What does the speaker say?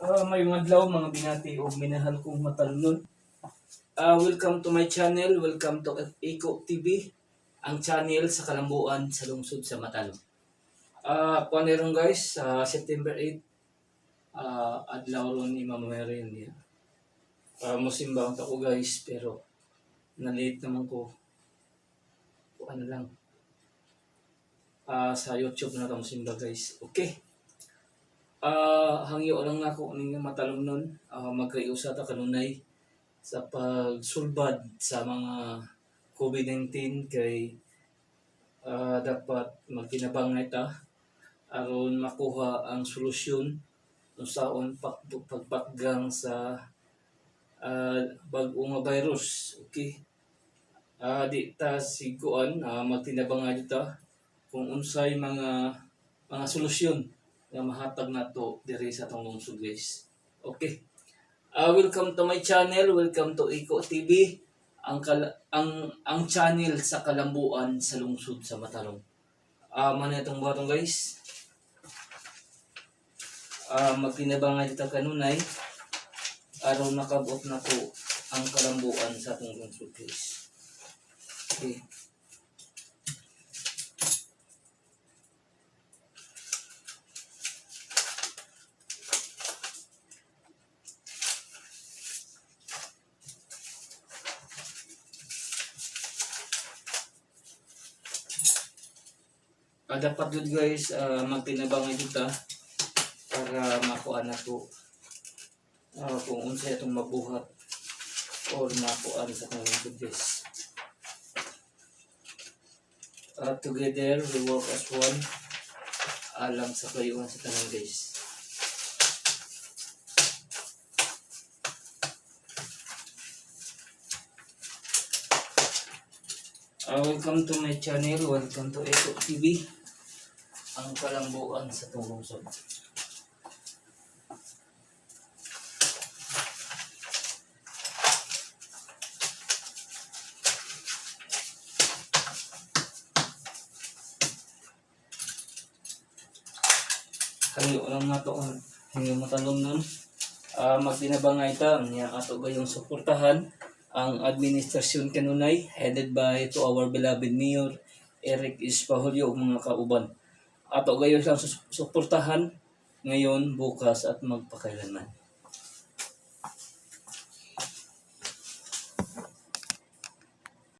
Maayong adlaw, mga binati ug minahal kong matalnon. Welcome to my channel, welcome to Eco TV, ang channel sa kalambuan sa lungsod sa Matalom. Kuan ron guys, sa September 8, adlaw ron ni Mama Mary niya. Musimba unta ko guys, pero na-late naman ko. Kuan lang. Sa YouTube na ta musimba, guys. Okay. Hangyo lang nako ninyo, matalom nun. Magkaiusa ta kanunay sa pagsulbad sa mga COVID-19 kay dapat magtinabangay ta aron makuha ang solusyon unsaon pagpakgang sa bag-o nga virus. Okay. Di ta siguan, magtinabangay ta kung unsay mga solusyon nga mahatag nato diri sa atong lungsod, guys. Okay. Welcome to my channel, welcome to Eco TV, ang channel sa kalambuan sa lungsod sa Matalom. Man itong buhaton, guys. Magtinabangay dito kanunay aron nakabot nako ang kalambuan sa atong lungsod, guys. Okay. Dapat jud guys, magtinabangay dito para makuha na to kung unsay atong mabuhat or makuha sa atong lungsod, guys. Together we work as one alang sa kayuhan sa tanan, guys. Welcome to my channel, welcome to Eco TV, ang kalambuan sa atong lungsod. Hangyo lang nato ang hangyo matalom nun. Magtinabangay ta niya ato gayong suportahan ang administrasyon kanunay headed by to our beloved Mayor Eric Espahulio ug mga kauban. Ato gayon silang suportahan ngayon, bukas at magpakailanman.